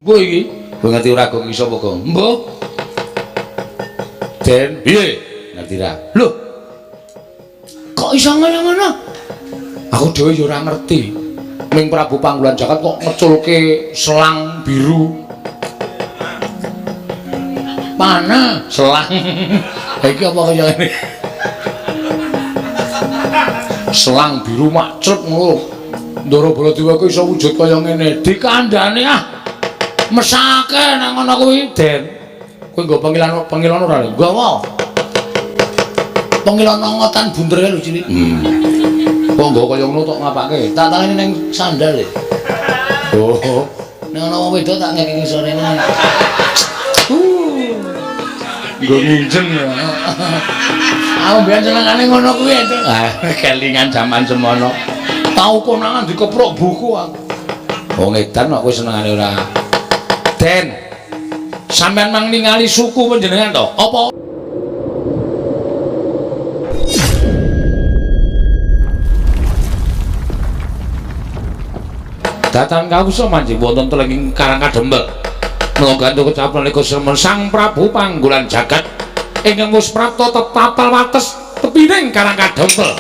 Kowe iki kowe ngerti ora gong iso apa gong? Mbah. Den, piye? Ngerti ra? Lho. Kok iso ngono-ngono? Aku dhewe ya ora ngerti. Ming Prabu Panggulan Jagat kok ngeculke selang biru. Mana selang? Iki apa kaya ngene? Selang biru makcrep ngono. Ndara Baladewa kuwi iso wujud kaya ngene. Dikandhane ah. Mesake nang ngono kuwi, Den. Kowe nggo pengilan ora? Nggawa. Pengilan ngotan bunder kae lho cilik. Kok nggo kaya ngono tok ngapake? Tak taleni ning sandal e. Oh. Nek ana wong wedok tak ngekeki ngisore ngono. Nggo nginjeng ya. Aku mbiyen senengane ngono kuwi. Ah, kelingan jaman semono. Tau konangan dikeprok buku aku. Wong edan kok kowe senengane ora. Den, sampean mang ningali suku panjenengan to? Apa? Datan kawusa manjing wonten telenging Karang Kadempel. Mula gantuk kecap nalika seremon Sang Prabu Panggulan Jagat ingkang wis prapta tetapal wates tepining Karang Kadempel.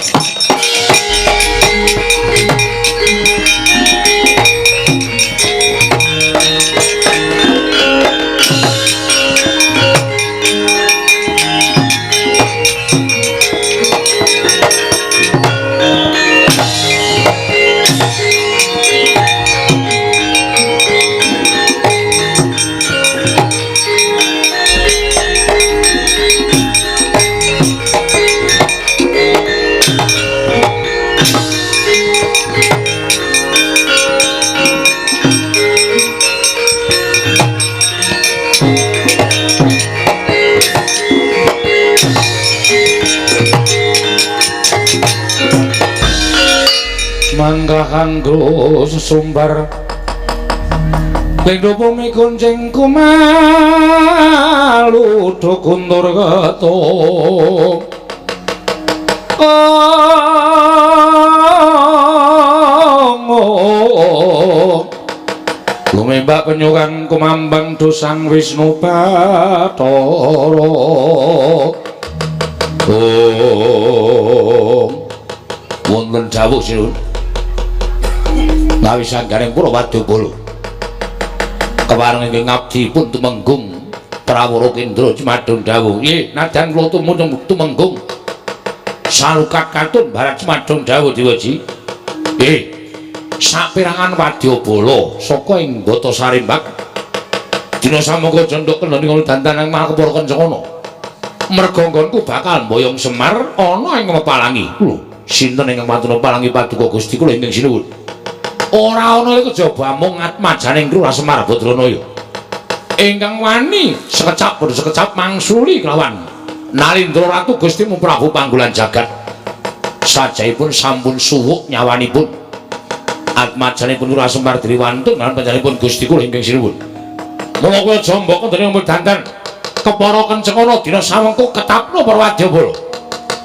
Mangga kanggo sesumbar lindho bumi kuncing kumalu do kuntur ketuk. Lumembak penyukan kumambang do Sang Wisnu Bathara. Wonten dawuh sinuwun. Ngawi sanggaring pura Wadyabala. Kepareng ingkang ngabdi pun tumenggung Prawara Kendra Jumadung dawuh. Nggih, nadyan kula tumenggung salukat katun barat Jumadung dawuh Dewaji. Nggih. Saperangan Wadyabala saka ing Bata Sarimbak. Dina samangka cendhok kendhani ngono dandan nang Makepara Kencana. Merga nggonku bakal mboyong Semar ana ing Mepalangi. Lho, sinten ingkang wantun palangi paduka Gusti kula ingkang sinuwun? Ora ana iku kejaba mung atmajaning Lurah Semar Badranaya. Ingkang wani sekecap padha sekecap mangsuli kelawan Nalindra Ratu Gusti Prabu Panggulan Jagat. Sajaipun sampun suwuk nyawanipun. Atmajanipun Lurah Semar diri wantun lan panjenenganipun Gusti kula ingkang sinuwun. Mula kula aja mbok kendhane umur dandan kepara kencengana dina samengko ketapno para wadyabala.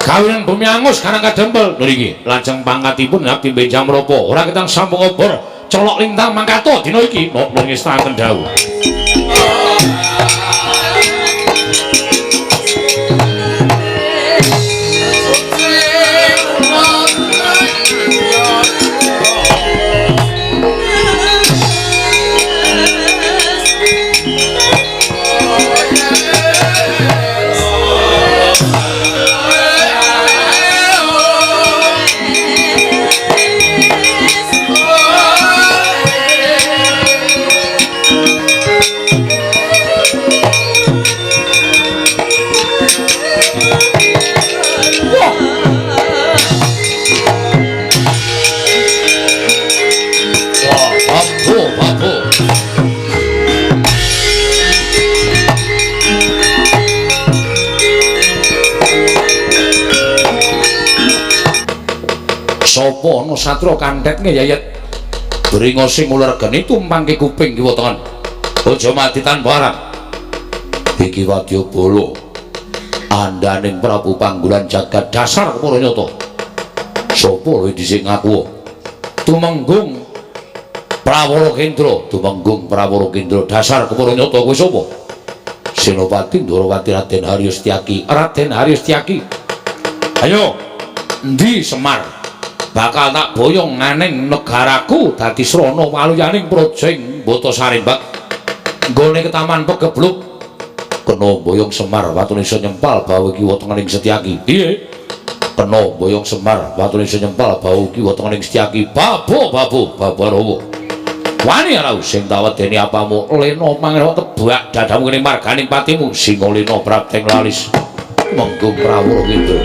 Gawinan bumi angus Karang Kadempel niki lajeng pangkatipun abdi benjang menapa ora ketang sampung obor colok lintang mangkato dina iki napa ngestaken dawuh. Sapa ana satria kanthet ngeyayet bringo sing uler geni tumpangke kuping kiwa tengen. Aja mati tanpa arang. Iki Wadyabala andaning Prabu Panggulan Jagat dasar kepara nyata. Sapa lho dhisik ngaku? Tumenggung Prawara Kendra tumenggung Prawara Kendra dasar kepara nyata kowe sapa? Senopati Ndorowati Raden Haryo Setyaki. Raden Haryo Setyaki. Ayo, endi Semar? Bakal tak boyong nganing negaraku dadi srana waluyaning praja ing Bata Sarembak. Nggone ketaman pegebluk. Kena boyong Semar watune iso nyempal bau kiwa tengening Setyaki. Piye? Kena boyong Semar watune iso nyempal bau kiwa tengening Setyaki. Babo babo babarawa. Wani ora sing tawedeni apamu lena mangrwa tebak dadamu kene marganing patimu singa lena prapteng lalis menggung Prawara Kendra.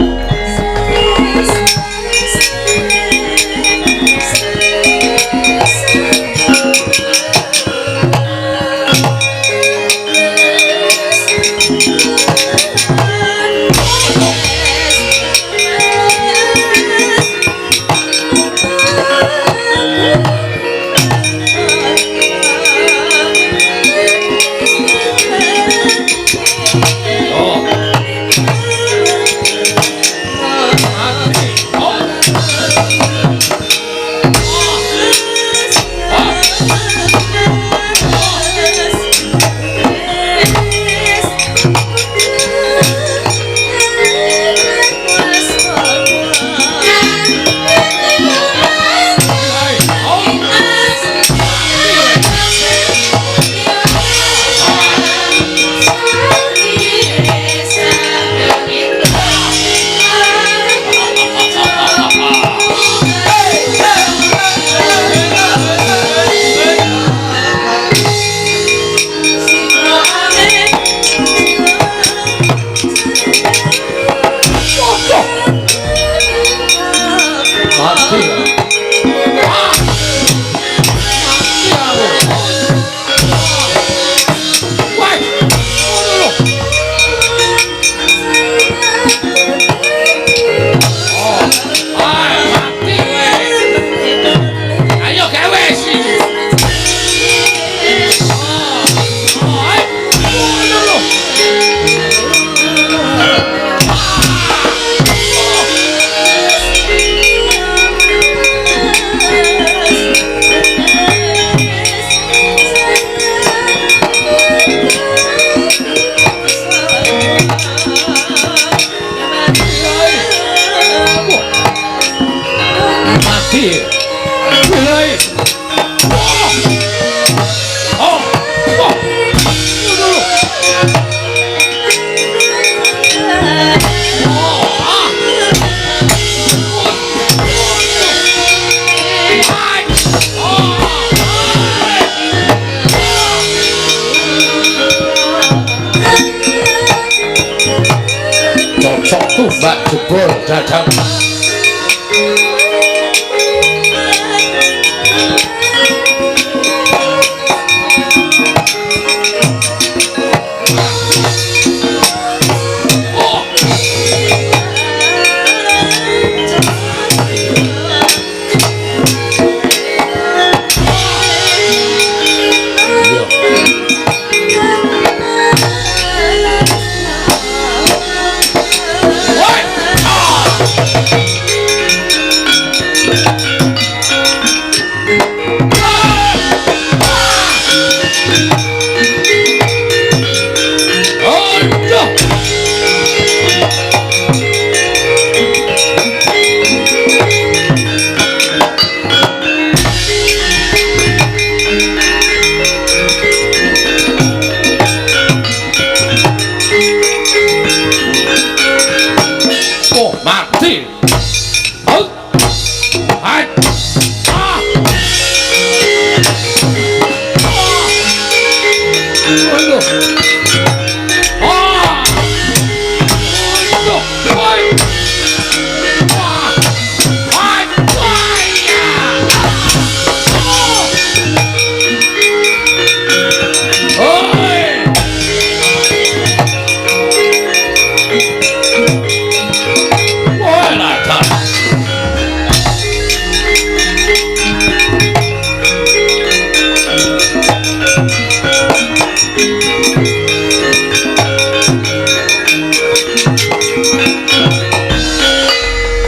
Tumbak jebol dadamu.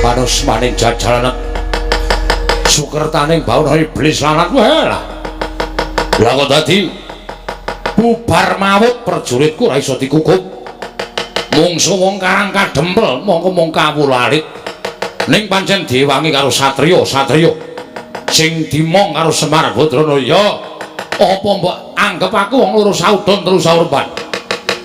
Manusmaning jajalanet sukertaning bawana iblis lanat wae lah. Lah kok dadi bubar mawut prajuritku ora iso dikukup. Mungsu wong Karang Kadempel mongko mung kawula alit. Ning pancen diwangi karo satriya-satriya sing dimong karo Semar Badranaya. Apa mbok anggep aku wong loro saudon telu saurban?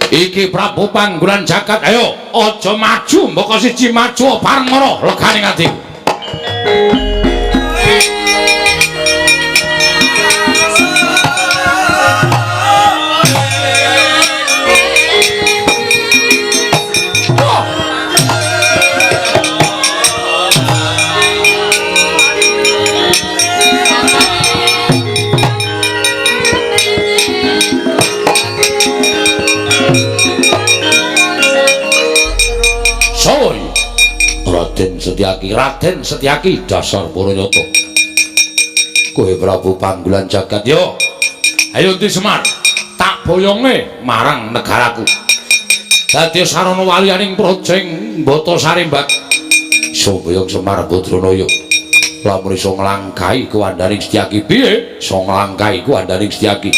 Iki Prabu Panggulan Jagat, ayo aja maju, mbok siji maju bareng mara legane ati. Raden Setyaki, Raden Setyaki, dasar Baranyata. Kowe Prabu Panggulan Jagat yo. Ayo ndi Semar, tak boyonge marang negaraku. Dadi sarana waliyaning praja ing Mbata Sarimbat. Iso boyong Semar Badranaya. Lamun iso nglangkahi kuwandaning Setyaki piye? Iso nglangkahi kuwandaning Setyaki.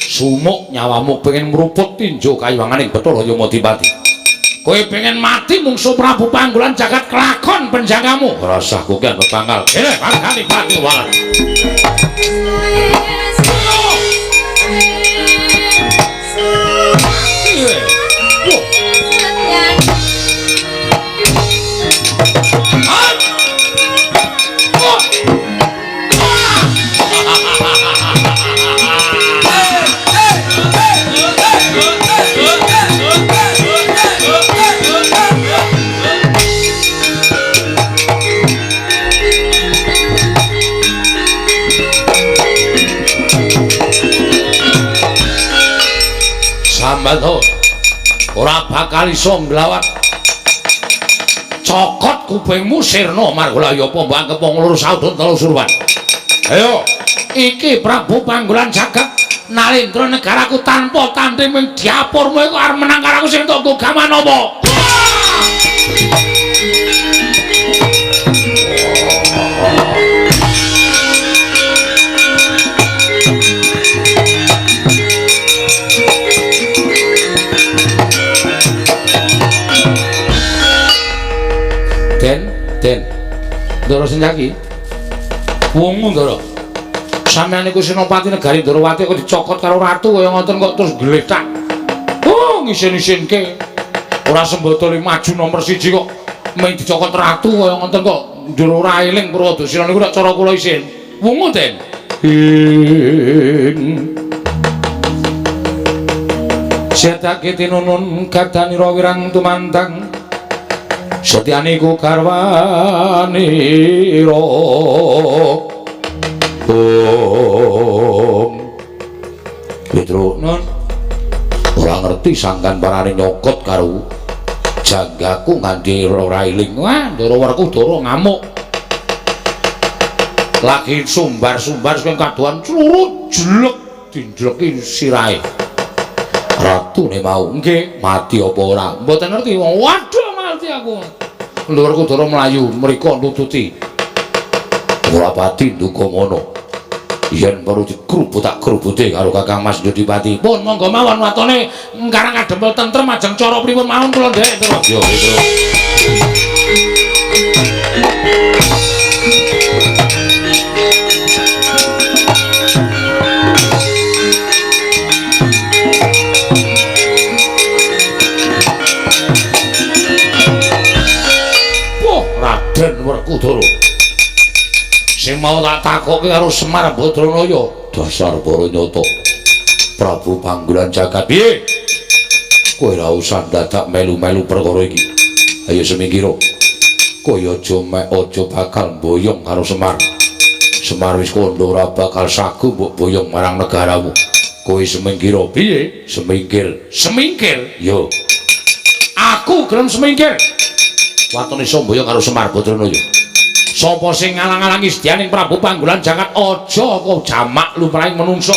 Sumuk nyawamu pengen mruput tinju kayiwanganing Bathara Yamadipati. Kowe pengen mati mungsu Prabu Panggulan Jagat kelakon penjagamu. Ora usah kokean pepangkal. Kene margani pati walan. Sambatho ora bakal iso nglawat. Cokot kupingmu sirna margolaya apa mbok anggep wong loro saudon telu surwan. Ayo, iki Prabu Panggulan Jagat nalendra negaraku tanpa tanding ming diapurmu iku arep menang karo aku sing entuk gaman apa? Den, Ndara Setyaki. Wungu Ndara. Sampeyan niku senopati negari Ndarawati kok dicokot karo ratu kaya ngoten kok terus gletak. Oh, ngisin-isinke. Ora sembada maju nomor 1 kok mung dicokot ratu kaya ngoten kok ndara ora eling Purwadasina niku nek cara kula isin. Wungu, Den. Setyaki tinunun gadanira wirang tumandang. Setyani ku garwanira. Om Petro non ora ngerti sangkan parane nyokot karo janggaku nganti ora eling. Wah, Ndara Werkudara ngamuk. Lagi sumbar-sumbar sing kadohan clurut jelek dinjleki sirahe. Ratune mau nggih mati apa ora? Mboten ngerti wong. Waduh mati aku. Ndara Werkudara mlayu mriko nututi. Ora pati nduga ngono. Yen perlu dikrubut tak krubute karo Kakang Mas Jodipati. Pun monggo mawon watone Karang Kadempel tentrem ajeng cara pripun mawon kula ndherek terus. Yo Petro. Raden Werkudara. Sing mau tak takoke karo Semar Badranaya, dasar Baranyata. Prabu Panggulan Jagat piye? Kowe ora usah dadak melu-melu perkara iki. Ayo semingkira. Kowe aja mek aja bakal mboyong karo Semar. Semar wis kandha ora bakal sagu mbok boyong marang negaramu. Kowe semingkira piye? Semingkir. Semingkir? Yo. Aku gelem semingkir. Watone iso mboyong karo Semar Badranaya. Sapa sing ngalang-alangi sedyaning Prabu Panggulan Jagat aja kok jamak lumrahing menungso.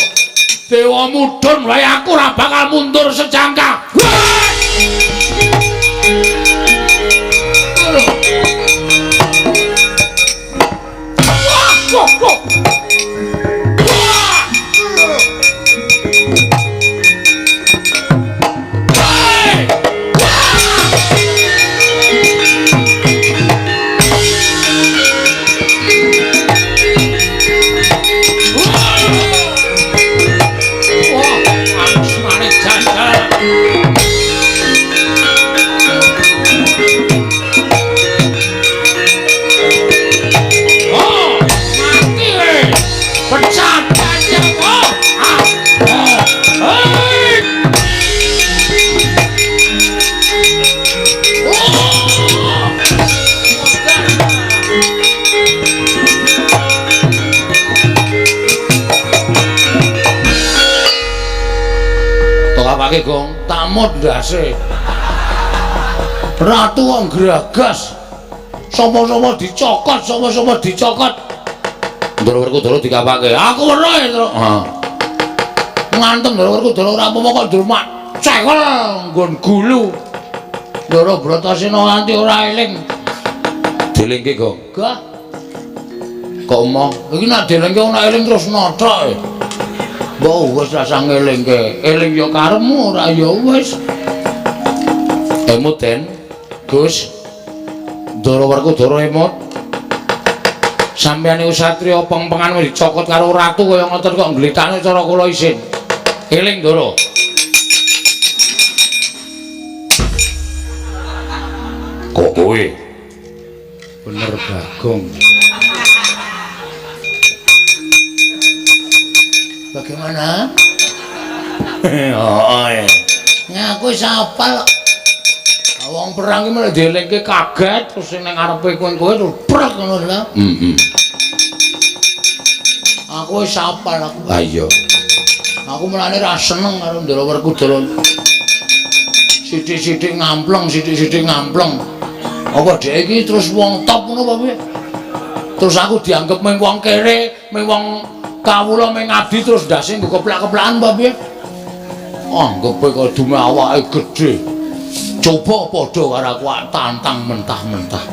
Dewa mudhun wae aku ora bakal mundur sejangka. Wah, wah, wah. Wah. Mbok apake, Gong? Tamut ndase. Ratu kok gragas. Sapa-sapa dicokot, sapa-sapa dicokot. Ndara Werkudara dikapake. Aku weruh, Tru. Heeh. Ngantem Ndara Werkudara ora apa-apa kok ndrumak cekel nggon gulu. Ndara Bratasena nganti ora eling. Dilingke, Gong. Gah. Kok emoh? Iki nek dilingke ora eling terus nothok. Mbok wis rasah ngelingke. Eling ya karepmu, ora ya wis. Emut, Den. Gus. Ndara Werkudara emut. Sampeyan niku satriya pengpengan wis dicokot karo ratu kaya ngoten kok ngletakne cara kula isin. Eling, Ndara. Kok kowe? Bener, Bagong. Bagaimana? Heeh. Ngaku wis apal. Wong perang iki malah dielingke kaget terus sing nang ngarepe kowe-kowe terus prek ngono lho. Heeh. Aku wis apal aku. Ha iya. Aku mulane ra seneng karo Ndara Werkudara. Sithik-sithik ngampleng, sithik-sithik ngampleng. Apa dhek iki terus wong top ngono apa piye? Terus aku dianggep mung wong kere, mung wong kawula mung ngabdi terus ndase nggo keplak-keplakan apa piye? Anggepe kok dume awake gedhe. Coba padha karo aku tantang mentah-mentah.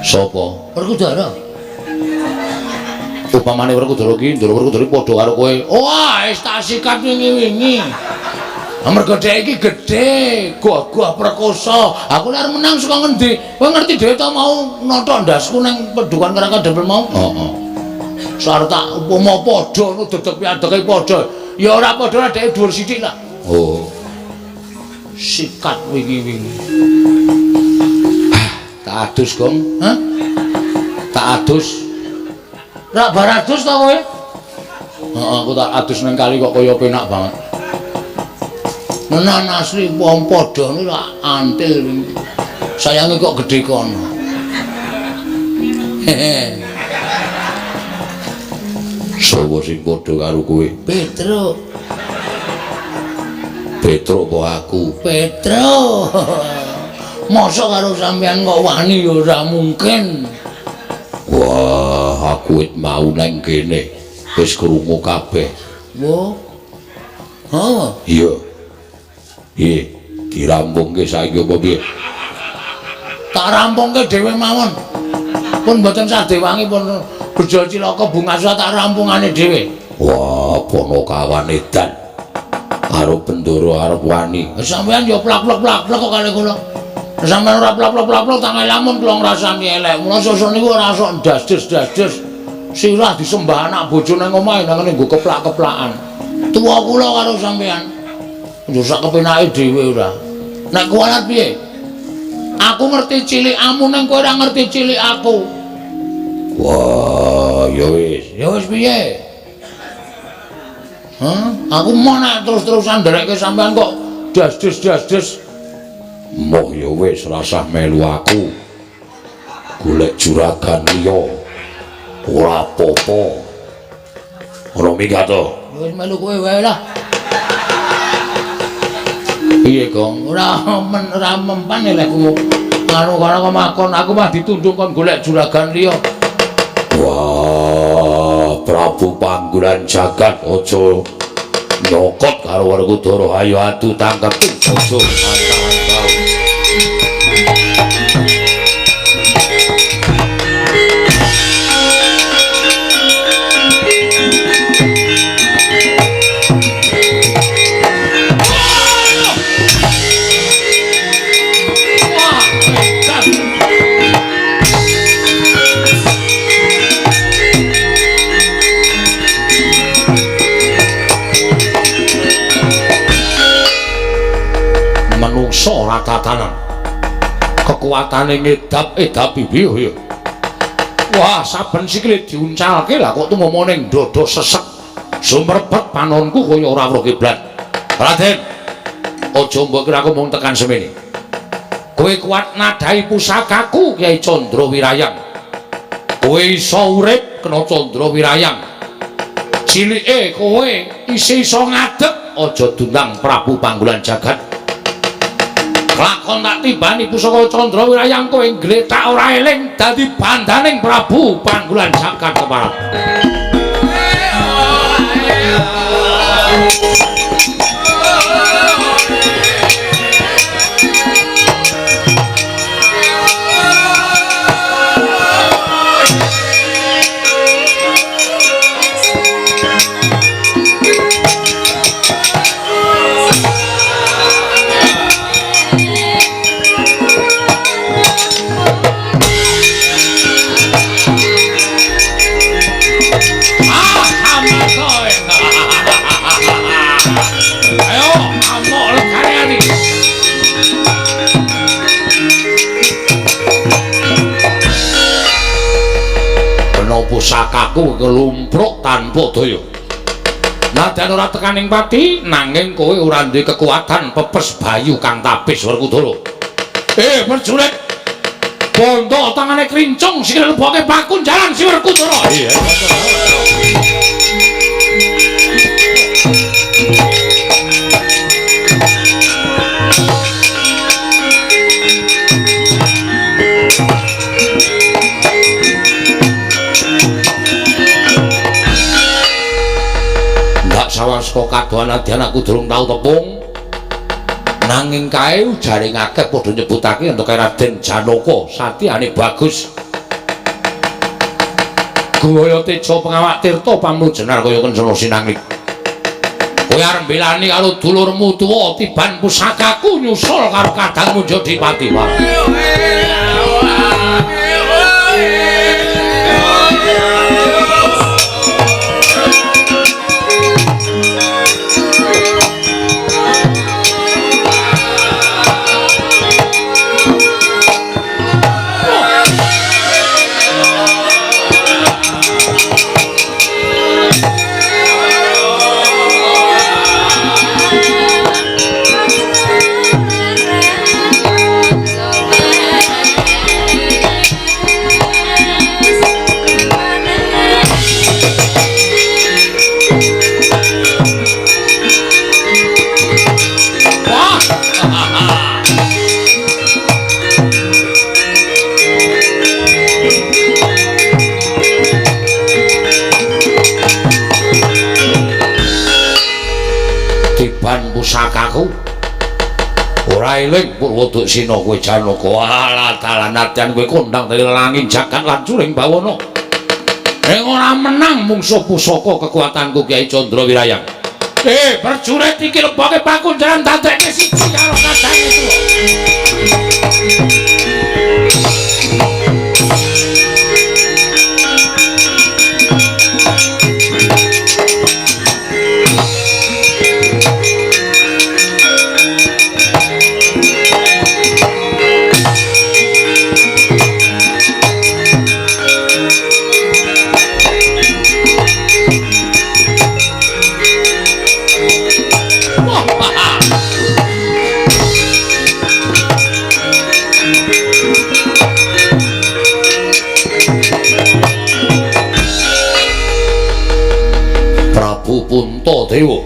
Sapa? Werkudara. Upamane Werkudara ki, Ndara Werkudara padha karo kowe. Wah, wis tak sikat wingi-wingi. Mergo dhek iki gedhe, gagah perkosa. Aku nek arep menang saka ngendi? Kowe ngerti dhewe ta mau nothok ndasku ning pedukan Kerangka Dempel mau? Heeh. Sarep tak upama padha ngono dedeg piadege padha. Ya ora padha dhek dhuwur sithik lah. Oh. Sikat wingi-wingi. Tak adus, Gong. Hah? Tak adus. Rak bar adus ta kowe? Heeh, aku tak adus nang kali kok kaya penak banget. Menan asli wong padha niku rak antil wingi. Sayange kok gedhe kono. Hehe. Sopo sing padha karo kowe? Petruk. Petruk apa aku? Petruk. Mosok karo sampean kok wani ya ora mungkin. Wah, aku wit mau nang kene. Wis krungu kabeh. Wo. Ha? Iya. Piye? Dirampungke saiki apa piye? Tak rampungke dhewe mawon. Pun mboten sadewangi pun bejo cilaka bunga tak rampungane dhewe. Wah, Ponokawan edan. Karo Bendoro arep wani. Sampeyan ya plak-plak-plak kok kali kula. Sampeyan ora plak-plak-plak tak ngelamun kula ngrasani elek. Mula sesuk niku ora sok ndas-des-das-des. Sirah disembah anak bojo nang omahe nang ngene nggo keplak-keplakan. Tuwa kula karo sampeyan. Yo sak kepenake dhewe ora. Nek kuwalat piye? Aku ngerti cilikamu ning kowe ora ngerti cilik aku. Wah, ya wis. Ya wis piye? Hah? Aku mau nek terus-terusan nderekke sampean kok das-des-das-des. Moh ya wis rasah melu aku. Golek juragan liya. Ora apa-apa. Ora minggat to. Ya wis melu kowe wae lah. Piye, Gong? Ora men ora mempan elehku. Anu kono makon aku mah ditundung kon golek juragan liya. Wah, Prabu Panggulan Jagat aja nyokot karo Werkudara. Ayo adu tangkep aja mantau. Manungsa ora tatanan. Kekuatane ngedap-edapi piye ya. Wah, saben sikile diuncalke lah kok tumama ning dada sesek. Sumrebet panonku kaya ora weruh kiblat. Raden, aja mbok kira aku mung tekan semene. Kowe kuat nadhahi pusakaku Kyai Candra Wirayang. Kowe iso urip kena Candra Wirayang. Cilike kowe isih iso ngadeg aja dundang Prabu Panggulan Jagat. Lakon tak tibani pusaka Candra Wirayang kowe ngletak ora eling dadi bandaning Prabu Panggulan Jagat keparat. Pusakaku kelumpruk tanpa daya. Nadyan ora tekaning pati, nanging kowe ora duwe kekuatan pepes bayu kang tabis Werkudara. Prajurit, bondo tangane krincung sikil leboke pakunjaran si Werkudara. Iya. Sawaska kadohan nadyan aku durung tau tepung, nanging kae ujare akeh padha nyebutake yen kae Raden Janaka satyane bagus. Guwaya teja pengawak tirta pamrujenar kaya kencana sinanglik. Kowe arep mbelani karo dulurmu tuwa tiban pusakaku nyusul karo kadangmu Jodipati. Pusakaku ora eling Purwoduksina kowe Janaka. Alah dalan nadyan kowe kondang dadi langit jagat lan curing bawana. Ing ora menang mungsuh pusaka kekuatanku Kyai Candra Wirayang. Prajurit iki leboke pakunjaran dadekke siji karo kadange tuwa. Puntadewa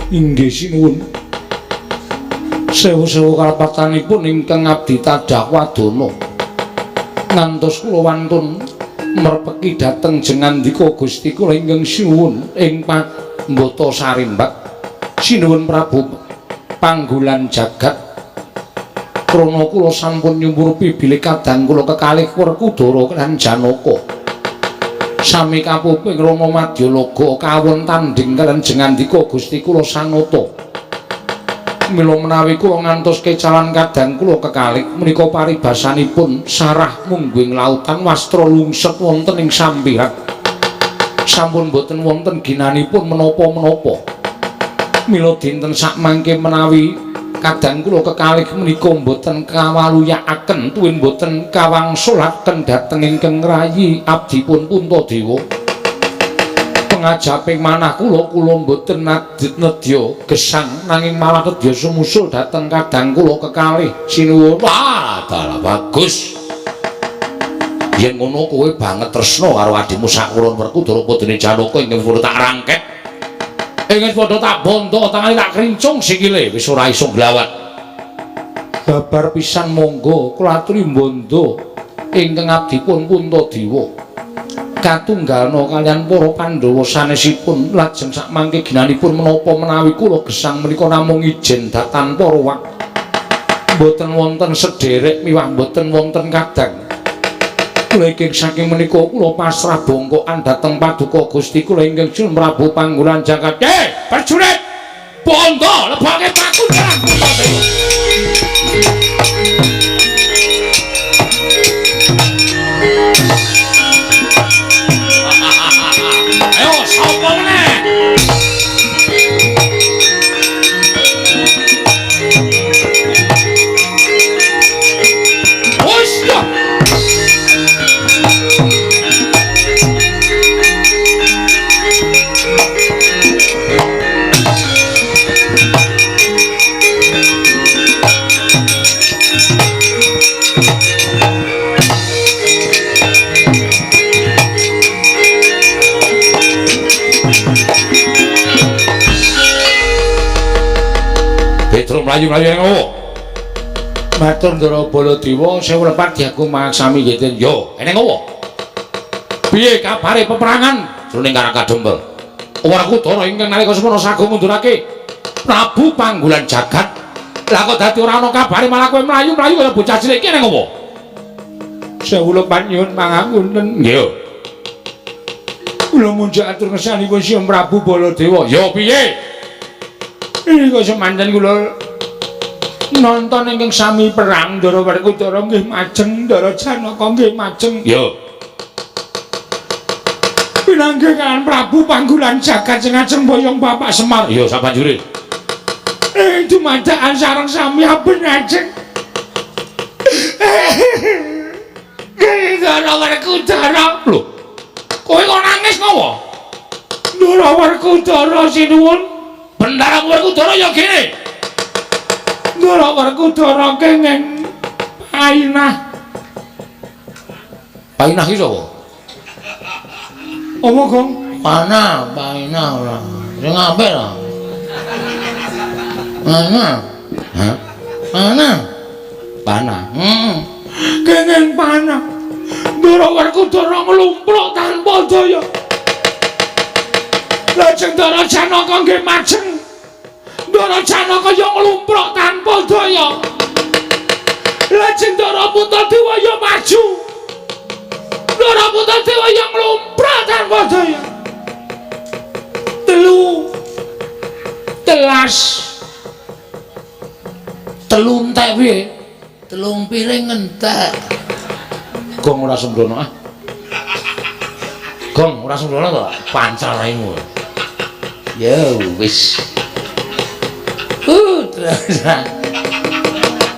inggih sinuwun. Sewu-sewu kalepatanipun ingkang abdi tadah wadana ngantos kula wantun merpeki dhateng jengandika Gusti kula ingkang sinuwun ing Pambata Sarimbak. Sinuwun Prabu Panggulan Jagat, krana kula sampun nyumurupi bilih kadang kula kekalih Werkudara lan Janaka sami kapuping Rama Madyalaga kawon tandhing kaliyan jengandika Gusti kula sanata. Mila menawi kula ngantos kecalan kadang kula kekalih menika paribasanipun sarah mungguing lautan wastra lungset wonten ing sampiran. Sampun boten wonten ginanipun menapa-menapa. Mila dinten sakmangke menawi kadang kula kekalih menika mboten kawaluyakaken tuwin mboten kawangsulaken dhateng ingkang rayi abdipun Puntadewa. Pengajaping manah kula, kula mboten nedya gesang nanging malah nedya sumusul dhateng kadang kula kekalih. Sinuwun. Wah, dalah bagus. Yen ngono kowe banget tresna karo adhimu sakurun Werkudara padane Janaka ingkang purun tak rangket. Ing wis padha tak bondo tangane tak krincung sikile wis ora iso nglawan. Babar pisan monggo kula aturi bondo ingkang abdipun Puntadewa. Katunggalna kaliyan para Pandhawa sanesipun lajeng sakmangke ginanipun menapa menawi kula gesang menika namung ijen datan para wak. Mboten wonten sederek miwah mboten wonten kadang. Kula ingkang saking menika kula pasrah bongkokan dhateng paduka Gusti kula ingkang Jun Prabu Panggulan Jagat. Prajurit! Bondo lebake paku dalan Puntadewa. Ayo sapa meneh? Mlayu-mlayu ing owo. Matur Ndara Baladewa sewu lepat diagung mangaksami nggih. Yo, eneng owo. Piye kabare peperangan jroning Karang Kadempel? Werkudara ingkang nalika semana sagung ngundurake Prabu Panggulan Jagat. Lah kok dadi ora ana kabare malah kowe mlayu-mlayu kaya bocah cilik iki eneng owo? Sewu lepat nyuwun pangapunten. Nggih. Kula munjuk atur ngersanipun Sang Prabu Baladewa. Yo piye? Iki kok semanten kula nonton ingkang sami perang Ndara Werkudara nggih majeng, Ndara Janaka nggih majeng. Yo. Pinanggih kaliyan Prabu Panggulan Jagat sing ajeng boyong Bapak Semar. Yo sabanjure. Dumadakan sareng sami aben ajeng. Ndara Werkudara. Lho. Kowe kok nangis ngopo? Ndara Werkudara sinuwun. Bendara Werkudara ya gene. Ndara Werkudara kenging painah. Painah iki sapa? Apa, Gong? Panah, painah ora. Sing apik ta? Panah. Hah? Panah. Panah. Heeh. Kenging panah. Ndara Werkudara nglumpruk tanpa daya. Lajeng Ndara Janaka nggih majeng. Ndara Janaka ya nglumpruk tanpa daya. Lajeng Ndara Puntadewa ya maju. Ndara Puntadewa ya nglumpruk tanpa daya. Telu telas. Telu entek piye? Telung piring entek. Gong ora sembrono ah. Gong ora sembrono to? Pancal raimu. Ya wis.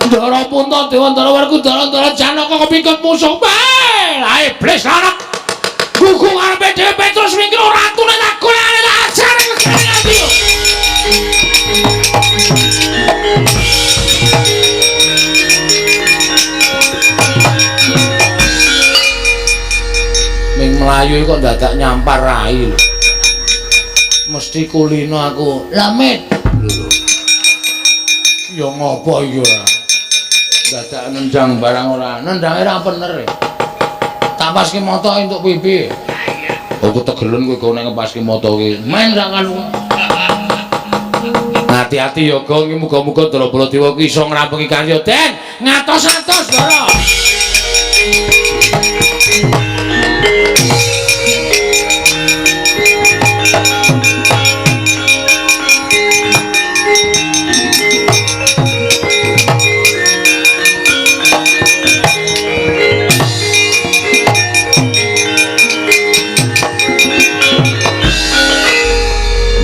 Ndara Puntadewa, Ndara Werkudara, Ndara Janaka kepingkut musuh. Bae, lah iblis lanang. Gugu ngarepe dhewe Petrus mikir ratune tak golekane tak ajare legane ati. Ming mlayu kok dadak nyampar rai lho. Mesti kulino aku. Lamit. Lho. Ya ngopo iki ora? Dadak nendang barang ora. Nendange ra bener. Tak paske moto entuk pipi. Aku tegelen kowe kok nek ngepaske moto ki. Main ra kan. Hati-hati ya Gong, muga-muga Ndara Baladewa ki iso ngrampungi karya Den. Ngatos-atos, Ndara.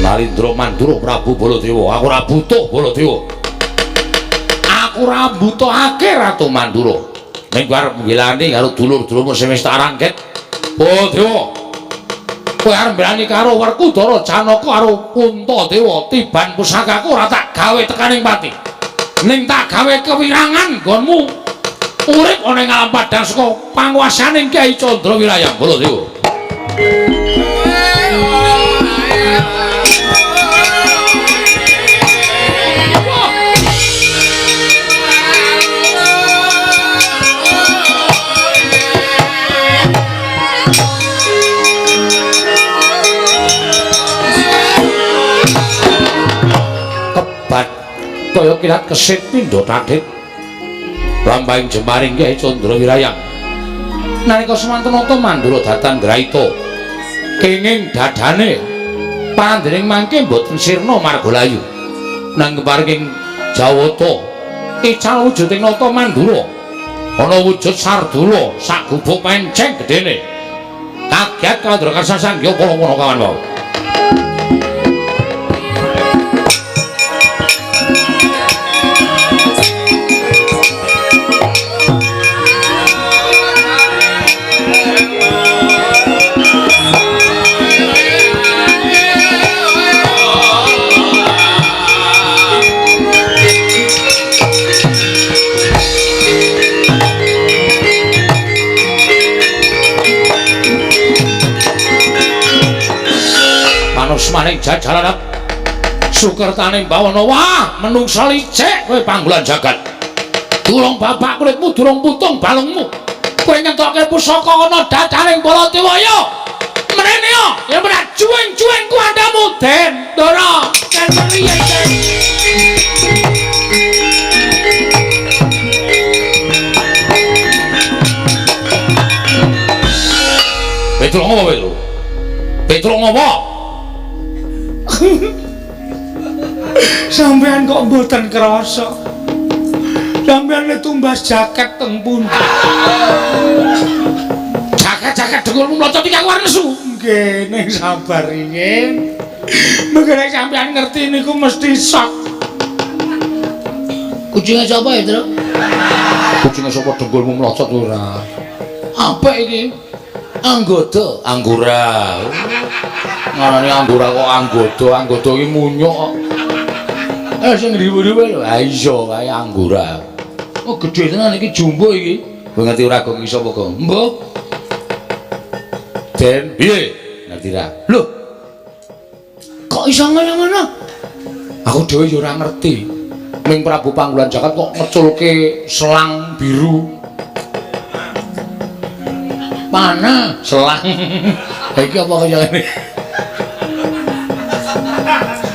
Narindra Mandura Prabu Baladewa, aku ora butuh Baladewa. Aku ora butuhake Ratu Mandura. Ning kowe arep nggilani karo dulur-dulurmu sing wis tak rangket. Baladewa. Kowe arep mbelani karo Werkudara Janaka karo Puntadewa, tiban pusakaku ora tak gawe tekaning pati. Ning tak gawe kewirangan nggonmu urip ana ing alam padhang saka panguwasaning Kyai Candra Wirayang Baladewa. Kaya kilat kesit pindha tathit. Lampahing jemaring Kyai Candra Wirayang. Nalika semanten nata Mandura datan graita. Kenging dadane pandening mangke mboten sirna marga layu. Nang keparing Jawata ical wujuding nata Mandura. Ana wujud sardula sak gubuk penceng gedene. Kaget kandra karsa sanggya para kawan wau. Maning jajaran sukertaning bawana wah menungsa licik kowe panggolan jagat durung bapak kulitmu durung putung balungmu kowe ngentokke pusaka ana dadaning Baladewa ya mrene ya ya ora juweng-juweng kuandamu Den Ndara den priye Den Petruk ngopo Petruk Petruk ngopo Sampean kok mboten krasa. Sampean le tumbas jaket teng pundi? Jaket-jaket dengkulmu mlocot iki aku arep nesu. Nggih, ning sabar ingin. Mengko nek sampean ngerti niku mesti sok. Kucinge sapa ya, Tru? Kucinge sapa dengkulmu mlocot ora? Apik iki. Anggoda, anggura. Ngarani anggura kok anggoda, anggoda iki munyuk kok. Eh sing riwu-riwu lho, ha iya kae anggura. Oh gedhe tenan iki jumbo iki. Kowe ngerti ora gong iso apa gong? Mbah. Den, piye? Ngerti ra? Lho. Kok iso ngono-ngono? Aku dhewe ya ora ngerti. Ning Prabu Panggulan Jagat kok ngeculke selang biru. Panah selang. Iki apa kaya ngene?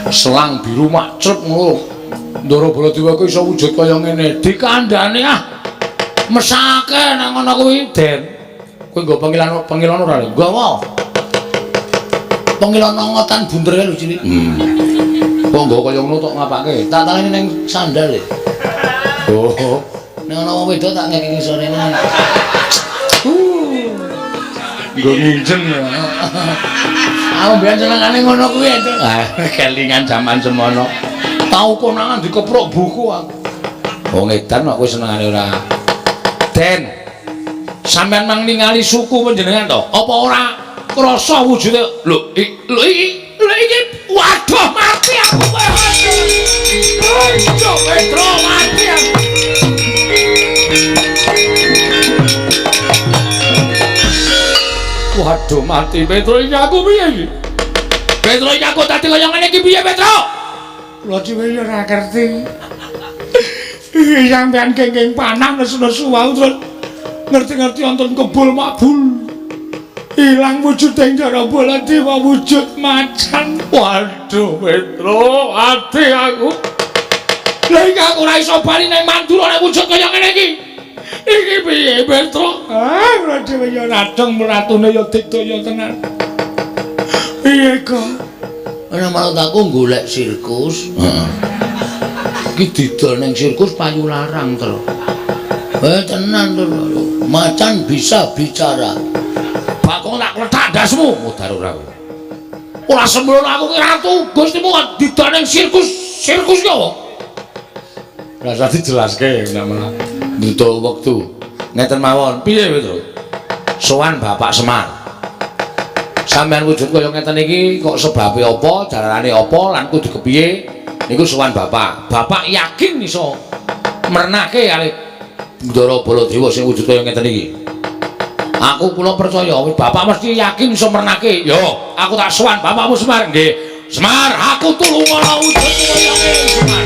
Selang biru makcrep ngono. Ndara Baladewa kuwi iso wujud kaya ngene. Dikandhane ah. Mesake nang ngono kuwi, Den. Kowe nggo pengilon ora lho? Nggawa. Pengilon ngotan bunder kae lho cilik. Kok nggo kaya ngono tok ngapake? Tak taleni ning sandal e. Oh. Nek ana wong wedok tak ngeki ngisore ngono. Nggo nginjen. Aku mbiyen senengane ngono kuwi ente. Ah, kelingan jaman semono. Tau konangan dikeprok buku aku. Wong edan kok kowe senengane ora. Den. Sampeyan mang ningali suku panjenengan to? Apa ora krasa wujude? Lho, lho iki, lho iki. Waduh, mati aku kowe. Ayo, Petro mati aku. Waduh mati Petro iki aku piye iki? Petro iki aku dadi kaya ngene iki piye Petro? Kula dhewe ya ora ngerti. Iki sampean gengeng panah nesu-nesu wau terus ngerti-ngerti wonten kebul makbul. Ilang wujuding Ndara Baladewa wujud macan. Waduh Petro, ati aku. Lah iki aku ora iso bali nang Mandura nek wujud kaya ngene iki. Iki piye Petro? Ah, kula dhewe ya radeng meratune ya digdaya tenan. Piye kok? Ana marut aku golek sirkus. Heeh. Iki didol ning sirkus payu larang, Tru. Eh tenan, Tru. Macan bisa bicara. Bakong tak kletak ndasmu, mudar ora kowe. Ora sembrono aku ki ratu, Gustimu kok didol ning sirkus. Sirkus ki apa? Rasa dijelaske nek malah butuh wektu. Ngeten mawon, piye Petro? Sowan Bapak Semar. Sampeyan wujud kaya ngeten iki kok sebabe apa, jalarane apa, lan kudu kepiye? Niku sowan Bapak. Bapak yakin iso mernake kalih Ndara Baladewa sing wujud kaya ngeten iki. Aku kula percaya, Bapak mesti yakin iso mernake. Yo, aku tak sowan Bapakmu Semar. Nggih. Semar, aku tulungono wujud kaya ngene Semar.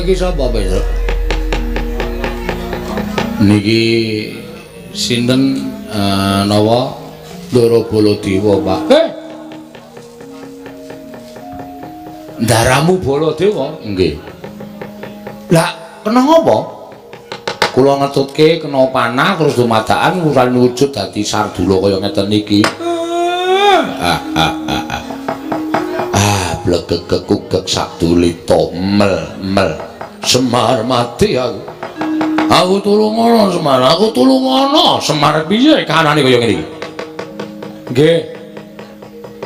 Kowe iki sapa, Petruk? Niki sinten nawa Ndara Baladewa, Pak. Ndaramu Baladewa? Nggih. Lah, kena ngapa? Kula ngetutke kena panah terus dumadakan uran wujud dadi sardula kaya ngeten iki. Blegegekugek sadulita mel mel. Semar mati aku. Aku tulungono Semar, aku tulungono. Semar piye kahanane kaya ngene iki? Nggih.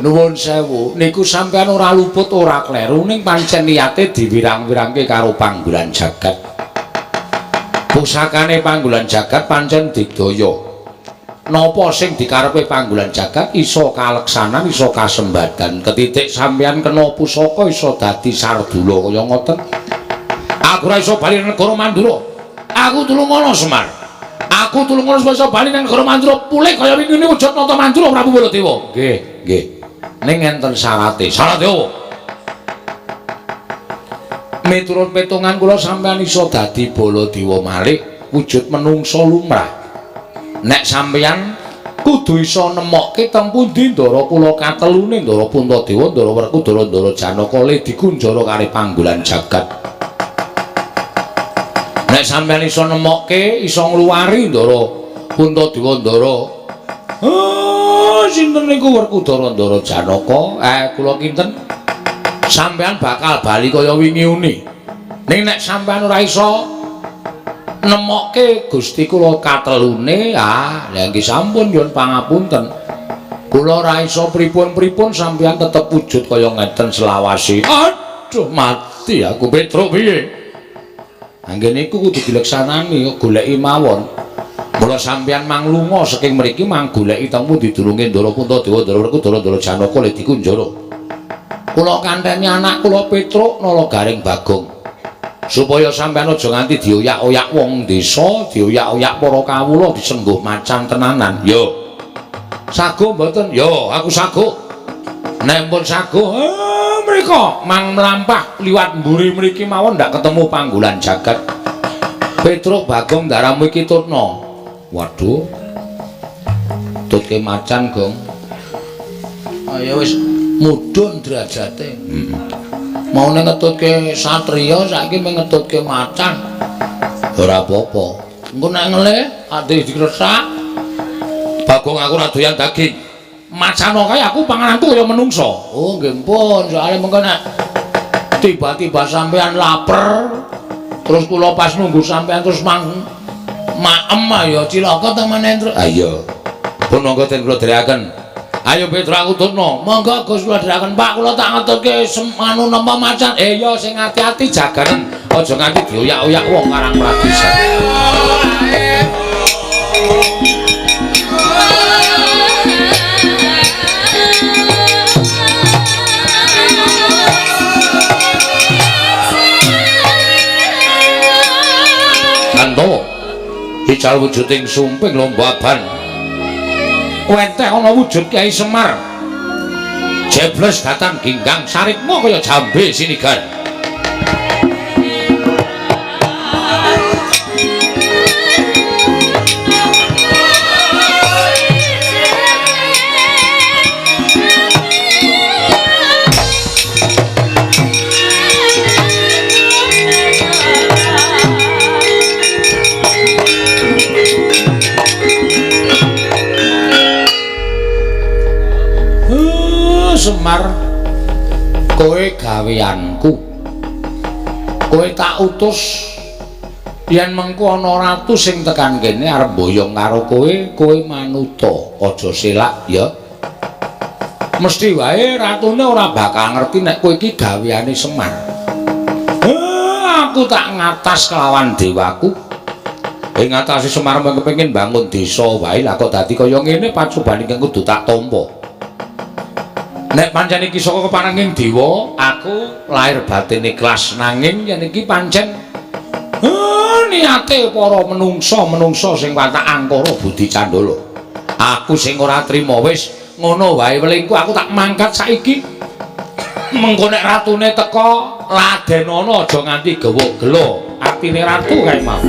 Nuwun sewu, niku sampean ora luput ora kleru ning pancen niate diwirang-wirangke karo panggolan jagat. Pusakane panggolan jagat pancen digdaya. Napa sing dikarepe panggolan jagat iso kaleksanan, iso kasembadan. Ketitik sampean kena pusaka iso dadi sardula kaya ngoten. Aku ora iso bali nang negara Mandura. Aku tulungono Semar. Aku tulungono supaya iso bali nang negara Mandura pulih kaya wingi wujud nata Mandura Prabu Baladewa. Nggih, nggih. Ning enten syarate. Syarate opo? Miturut petungan kula sampean iso dadi Baladewa malih wujud menungsa lumrah. Nek sampeyan kudu iso nemokke teng pundi ndara kula katelune Ndara Puntadewa, Ndara Werkudara, Ndara Janaka le dikunjara kalih panggolan jagat. Nek sampeyan iso nemokke, iso ngluwari Ndara Puntadewa, Ndara sinten niku Werkudara, Ndara Janaka, kula kinten sampeyan bakal bali kaya wingi uni. Ning nek sampeyan ora iso nemokke Gusti kula katelune, lha nggih sampun nyuwun pangapunten. Kula ora iso pripun-pripun sampeyan tetep wujud kaya ngeten selawase. Aduh, mati aku Petruk piye? Anggen niku kudu dileksanani, goleki mawon. Mula sampeyan manglunga saking mriki mang goleki teng pundi durunge Ndara Puntadewa, Ndara Werkudara, Ndara Janaka le dikunjara. Kula kanteni anak kula Petruk Nala Garing Bagong. Supaya sampeyan aja nganti dioyak-oyak wong desa, dioyak-oyak para kawula disengguh macan tenanan. Yo. Sago mboten? Yo, aku sago. Nek pun sago, mriko mang mlampah liwat mburi mriki mawon ndak ketemu panggolan jagat. Petruk Bagong ndaramu iki tutna. Waduh. Tutke macan, Gong. Ayo wis mudhun derajate. Maune ngetutke satriya saiki mung ngetutke macan. Ora apa-apa. Engko nek ngelih ate dikresak. Bagong aku ora doyan daging. Macan kae aku pangananku kaya menungsa. Oh nggih pun, soalé mengko nek tiba-tiba sampean lapar terus kula pas nunggu sampean terus mang maem ya cilaka ta meneh. Ha iya. Pun monggo ten kula dherekaken. Ayo Petruk aku tutno. Monggo Gus kula dherekaken Pak, kula tak ngetutke anu napa macan. Ya sing ati-ati jaganen, aja nganti dioyak-oyak wong Karang Pradisan. Kanto ical wujuding sumping lomba aban. Wenteh ana wujud Kyai Semar. Jebles datang ginggang sarikma kaya jambe sinigar. Semar, kowe gaweanku. Kowe tak utus yen mengko ana ratu sing tekan kene arep mboyong karo kowe, kowe manuta, aja selak ya. Mesti wae ratune ora bakal ngerti nek kowe iki gaweane Semar. Aku tak ngatas kelawan dewaku. Ing ngatasi Semar mung kepengin bangun desa wae, lah kok dadi kaya ngene pacobane ingkang kudu tak tampa. Nek pancen iki saka keparenging dewa, aku lahir batin ikhlas, nanging yen iki pancen niate para menungsa-menungsa sing watak angkara budi candala. Aku sing ora trima wis ngono wae welingku, aku tak mangkat saiki. Mengko nek ratune teka, Ladenono aja nganti gewuk gelo atine ratu kae mau.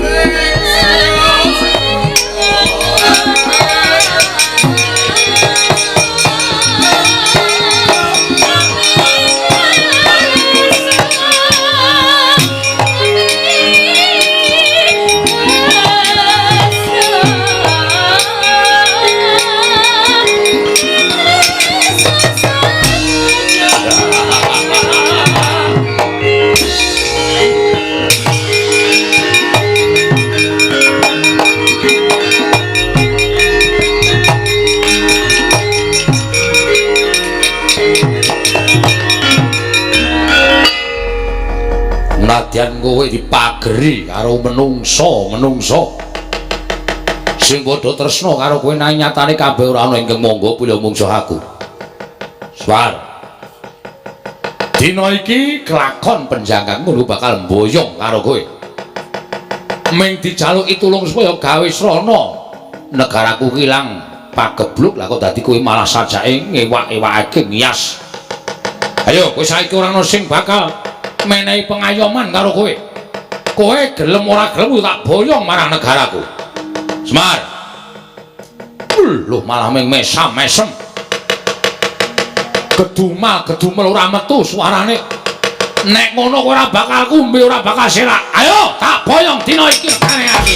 Nadyan kowe dipageri karo menungsa-menungsa sing padha tresna karo kowe nanging nyatane kabeh ora ana ingkang mangga pilih mungsuh aku. Swar. Dina iki kelakon penjangkangmu bakal mboyong karo kowe. Ming dijaluki tulung supaya gawe srana negaraku ilang pagebluk lah kok dadi kowe malah sajake ngewak-ewakake ngias. Ayo kowe saiki ora ana sing bakal menehi pengayoman karo kowe. Kowe gelem ora gelem tak boyong marang negaraku. Semar. Lho malah ming mesam-mesem. Gedumal-gedumel ora metu suarane. Nek ngono kowe ora bakal kumbe, ora bakal selak. Ayo tak boyong dina iki regane aku.